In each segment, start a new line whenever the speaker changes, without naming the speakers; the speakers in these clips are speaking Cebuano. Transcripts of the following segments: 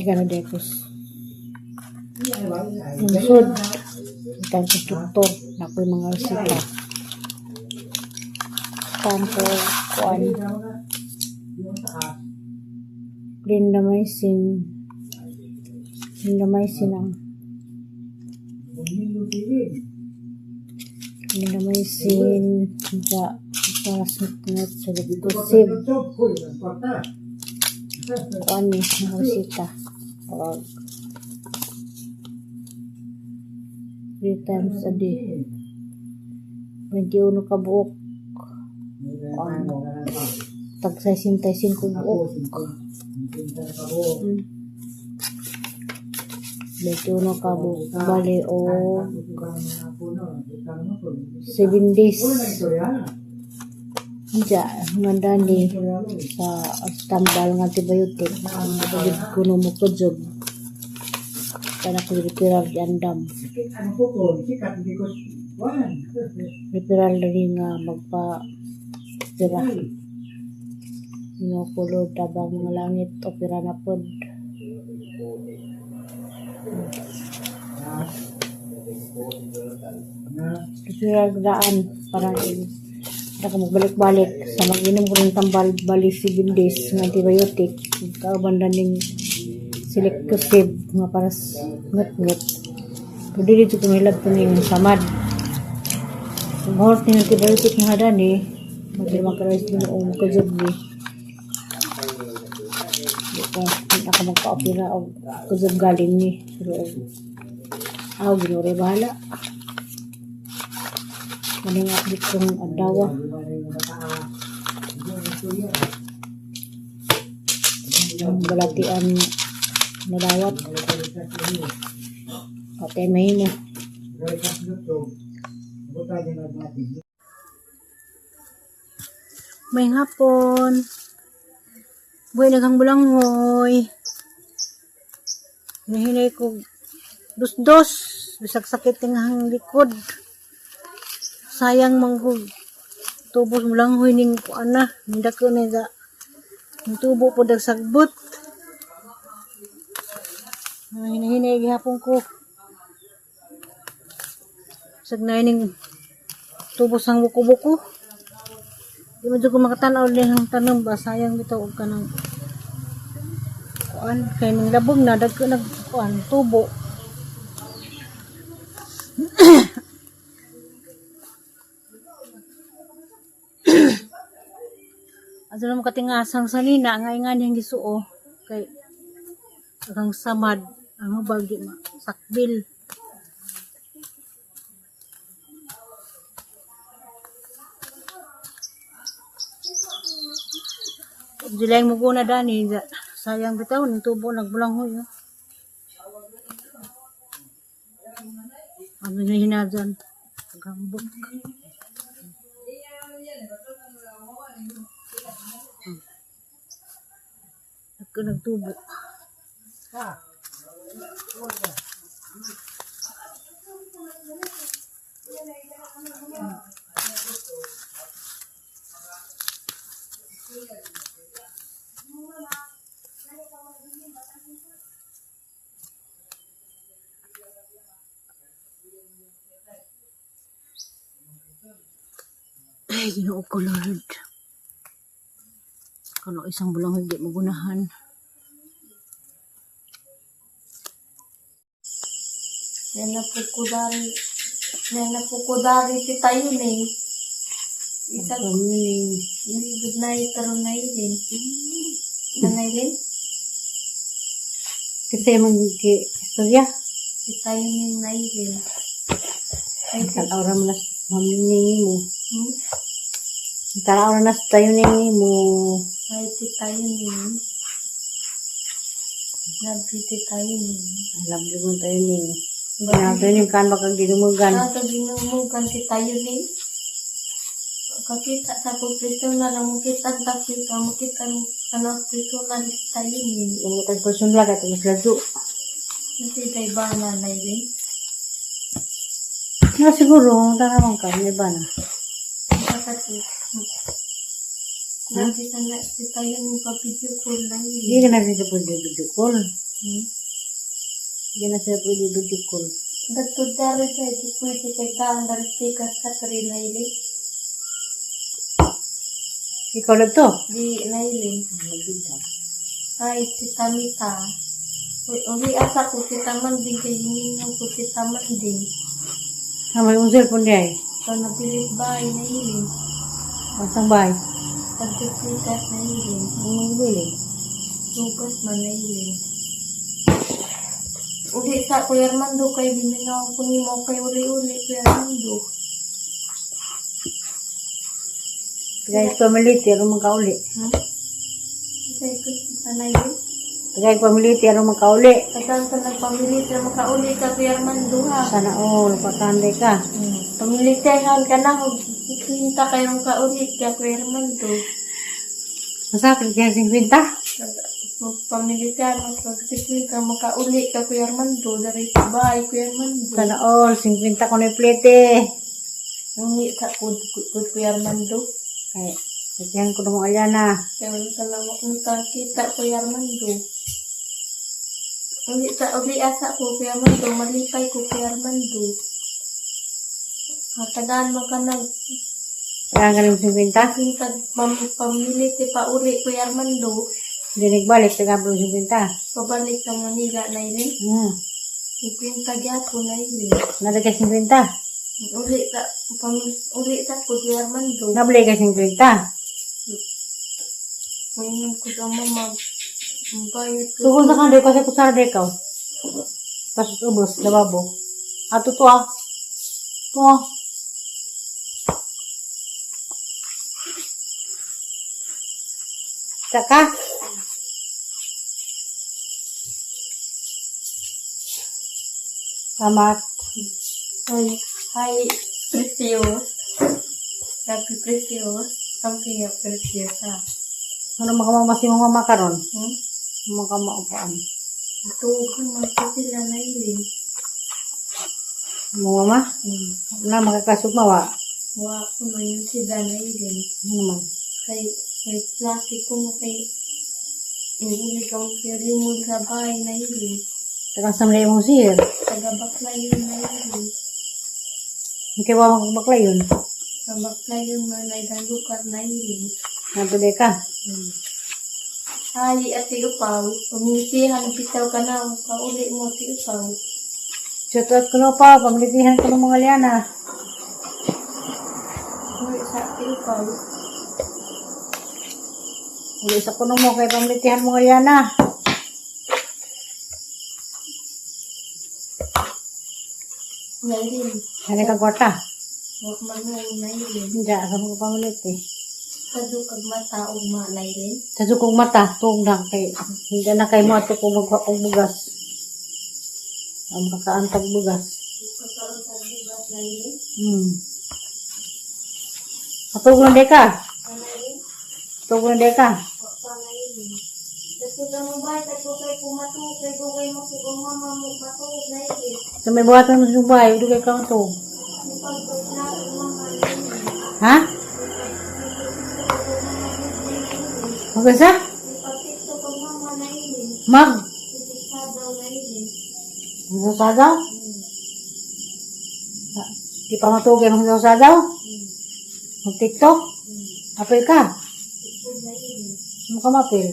Gikan na diri ko lungsod. Gikan sa doktor naa koy mga reseta. Kuan kuan clindamycin. Clindamycin ang clindamycin ja para sa Celcoxib. Kuan ni mga reseta. Og 3 times a day. 21 ka buok. Kuan tag 65 buok. 21 ka buok bali og 7 days. Ja, nga ni sa tambal nga antibiotic. Pagid kuno mo kujob. Kana ko referral giandam. Referral diri nga magpa opera. Ingon ko, "Lord, tabang mga langit, opera na pod." Referral daan para para ka magbalik-balik sa mag-inom ko ng tambal bali 7 days nga antibiotic. Kauban ning Celcoxib nga para ngut-ngut. Pero dili jud ko mahilabti ning samad. Kung mahurot ning antibiotic nga dani, magkaroon Ginoo mokujob ni. Di ko di ako magpa-opera og kujob galing ni. Pero aw, Ginoo ray bahala. Maning update kong adlaw. Ang balatian nadawat. Patay mahimo. May hapon. Buhay naghang bulanghoy. Hinahinay ko dos-dos. Bisag sakit ng hang likod. Sayang manggug. Tubos bulanghoy ning kuan na. Nindako na ga. Ning tubo po dagsagbot. Hinahinay gihapon ko. Bisag na ning tubos ang buko-buko. Di man jud ko makatanaw din ang tanom ba, sayang bitaw og kanang kuan kay ning labong na dagko nag kuan tubo. Ato na makatingasang sanina nga ingan yang gisuo kay ang samad ang hubag di ma sakbil. Dilay mo guna dani sayang bitaw ning tubo nagbulanghoy oh. Ano na hinadyan? Gambok. Ako nagtubo. Ay, Ginoo ko, Lord. Kano isang bulang hindi magunahan.
Nena po ko dari, nena po ko dari ti tayo ni. Isa,
Ang
good night, taron na yun. Nanay rin,
Kasi man ki istorya.
ti tayo ni Nailin. Ay,
Tanaw ra man na mami mo.
hmm?
Tanaw ra na sa tayo ni mo.
Ay, ti tayo ni. Love you, ti tayo ni.
I love you mo tayo ni. Kaya tayo ni kan baka ginumugan.
Sa ginumugan ti tayo ni. Kakita sa po personal, ang kita tapos ang kita ano personal ti tayo ni.
Yung kita personal at mas lado.
Nasi tayo ba na Nailin?
Na siguro, tanawan ka, may ba na?
Bakit?
Ha?
Nakita na si tayo ng pa-video call na
Hindi
yun.
ka na siya pwede video call.
Hmm?
Hindi na siya pwede video call.
Dagto dari sa di pwede kay daan dari sticker sa tri na ilin.
Ikaw lang to.
Di na ilin.
Nagdugtong.
Ay, si Tamita. Uy, uli asa ko si Tamanding kay hiningaw ko si Tamanding.
Ah, may mong cellphone niya eh.
So, nabilit ba ay na ilin?
Masang bahay.
Pagpipitas na ilin.
Ang mga bilin.
Lugas man na ilin. Uli sa Kuya Armando kay biminaw ko nimo kay uli-uli Kuya Armando.
Tagay pamiliti, ano man kauli.
Ha? Kay ko sa nailin.
Tagay pamiliti, ano man kauli.
Kasan sa nagpamilit na makauli ka Kuya Armando ha.
Sana all, patande ka.
Pamilitehan ka na kung ikwinta kayong kauli ka Kuya Armando.
Masakit kaya 50?
Magpamilitehan, magpagsikwinta, makauli ka Kuya Armando. Dari sa bahay Kuya Armando.
Sana all, 50 ko na yung plete.
Ngungi sa kud kud Kuya Armando.
Kaya, kaya ko na mga alyana.
Kaya ka na kita Kuya Armando. Uli sa uli asa ko Kuya Armando, malipay ko Kuya Armando. Hatagaan mo ka nag
Kaya ka ng 50?
Pintag pamiliti pa uli Kuya Armando.
Hindi nagbalik, taga ng 50.
Pabalik sa Manila na ilin. 50 gyapon na ilin.
Nada ka 50.
Uli sa uli sa ko Kuya Armando.
Nabalik ka 50.
Ngayon ko sa mama. Bayad ko.
Tugol sa kanday, kasi kusara day ikaw. Pasok ubos, lababo. Ato to ah. To ah. Tsaka. Salamat.
Ay, hi, precious. Happy precious. Something nga precious ha.
Ano makamamasi mong mama karon?
Hmm?
Makamaupaan.
Tugan man ko sila na ilin.
Mo mama? Na makakasugmawa.
Wa ko na yun sila na ilin.
Ano naman?
Kay, kay klase ko mo kay hindi ka mo mo sa bahay na ilin.
Tagang samlay mong sihir.
Taga-bakla yun na ilin.
Ang kaya makabakla yun.
Taga-bakla yun na naidalukat na ilin.
Nabili ka.
Ay, ate upaw. Pamilitihan, bitaw ka na. Kauli mo, ate upaw.
Shout ko na pa, pamilitihan ko ng mga liana.
Uli sa ate upaw.
Uli sa kuno mo kay pamilitihan mga liana.
Nailin.
Ano ka kwarta?
Huwag man mo, nailin.
Hindi, sa mga pamilit eh.
Sa dukag mata, ugma, nailin.
Sa sukong mata, tuong na kay, hindi na kay mo ato kung magwa bugas. Ang makakaantag bugas.
Pagkaroon sa bugat, nailin.
Katugong na ka.
Nailin.
Katugong na ka.
Huwag pa, nailin. Dito ka mo ba? Tatlo kay kumatuog. Kay dugay mo kung mama mo matuog, nailin.
Sa may buhatan mo sa bahay, dugay ka to.
Ipagpagla, mama, nailin.
Ha? Magasa?
Ipagtikto kag mama, nailin.
Mag?
Itikta daw, nailin.
Magsasadaw? Di pa matugay magsasadaw? Mag-TikTok? Apil ka?
Ipod, nailin.
Ano ka mapil?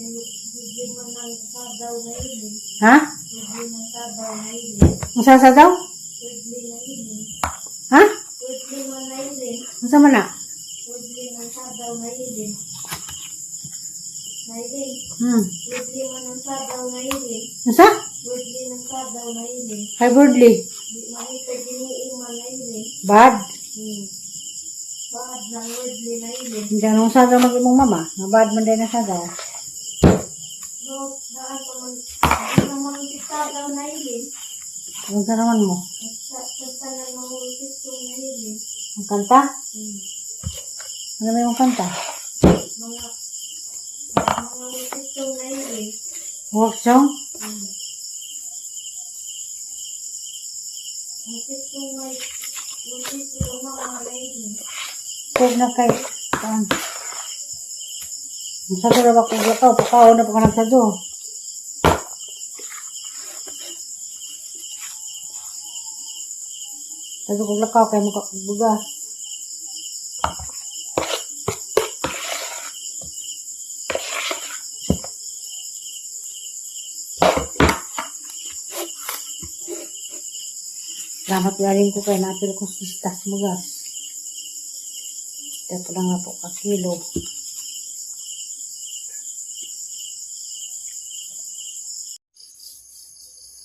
Kay hindi man ang sadaw na ilin.
Ha?
Hindi man sadaw na ilin.
Magsasadaw?
Pwede na ilin.
Ha?
Pwede man na ilin.
Masa man na?
Pwede man sadaw na ilin. Na ilin. Pwede man ang sadaw na ilin.
Masa?
Pwede man sadaw na ilin.
Hi, Birdly.
Di makita ginuuman na ilin.
Bad.
Bad ng wordly na ilin.
Hindi anong sadaw mag imong mama. Nga bad man din na sadaw.
No, daan pa man. Di naman sadaw na ilin.
Ang sa naman mo?
Sa tanan mga ultitong na ilin.
Ang kanta? Ano may mong kanta?
Mga ultitong na ilin.
Work song?
Ultitong may ultitong mga na ilin.
Huwag na kay... Saan? Sado na ba kung lakaw? Pakaon na pa ka ng sado. Sado kong lakaw kaya makabugas. Salamat galing ko kay napil ko sistas bugas. Ito na nga po kakilo.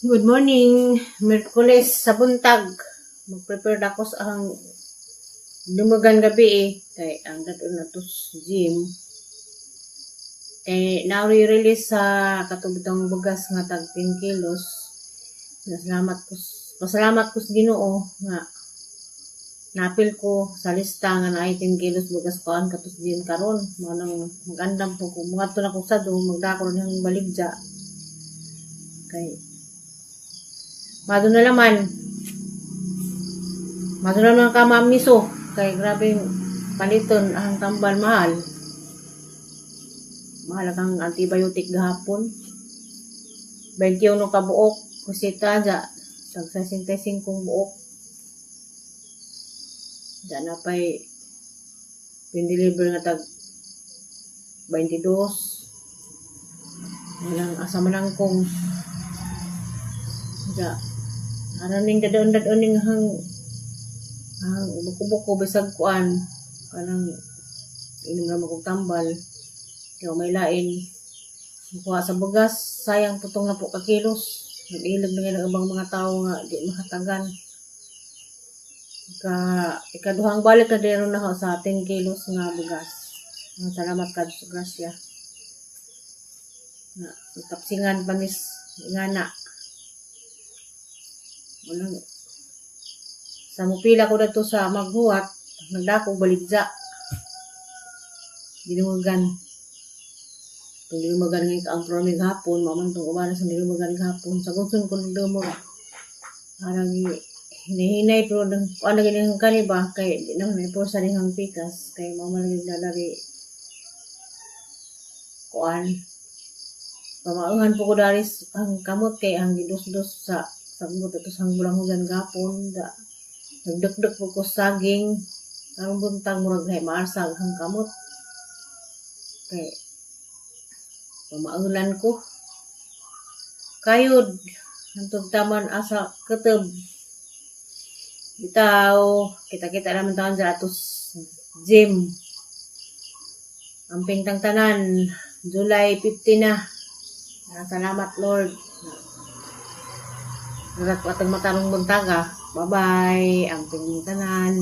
Good morning, Merkules sa buntag. Mag-prepare na ako sa ang dumagan gabi eh. Kay ang dadon na to sa gym. Kay na-release sa katubitang bugas nga tag 10 kilos. Pasalamat ko sa Ginoo nga napil ko sa lista nga naay 10 kilos bugas kuan katos gym karon. Mao nang magandam po ko. Muadto na ko sa do, magdako na ng baligya. Kay Mado na laman. Mado na naman ka mamiso. Kay grabe yung paliton ang tambal mahal. Mahal ang antibiotic gahapon. 21 ka buok. Kusita dya. Tag 65 buok. Dya na pa'y pin-deliver nga tag 22. Walang asa man ang kong dya. Aron ning dadon-dadon ning hang ang buko-buko bisag kuan kanang inom ra kog tambal kay may lain kuha sa bugas, sayang putong na po ka kilos. Nag-ilag na nga ang ibang mga tao nga di makatagan ka. Ikaduhang balik na dero na ho sa 10 kilos nga bugas. Salamat kad sa grasya na tapsingan panis ngana. Walang sa mupila ko dato sa maghuwat, nagdako baligja. Ginumagan. Itong ginumagan ngayon ang promig hapon, maman itong uban sa ginumagan hapon. Sa gusto ko nagdumog. Parang hinihinay pero nang ano ganyan kani ba kay di naman may pulsa nihang pikas kay mama lagi dadari kuan. Pamauhan po ko dari ang kamot kay ang gidus-dus sa sagbot ito sa bulang hugan gapon da. Nagdukduk po ko saging karong buntag, murag hay maarsag ang kamot kay pamaulan ko kayod hantod taman asa keteb. Bitaw kita-kita naman taon sa atos gym. Amping tang tanan. July 15 na. Salamat, Lord. Narat atong matarong buntaga. Bye-bye. Amping tanan.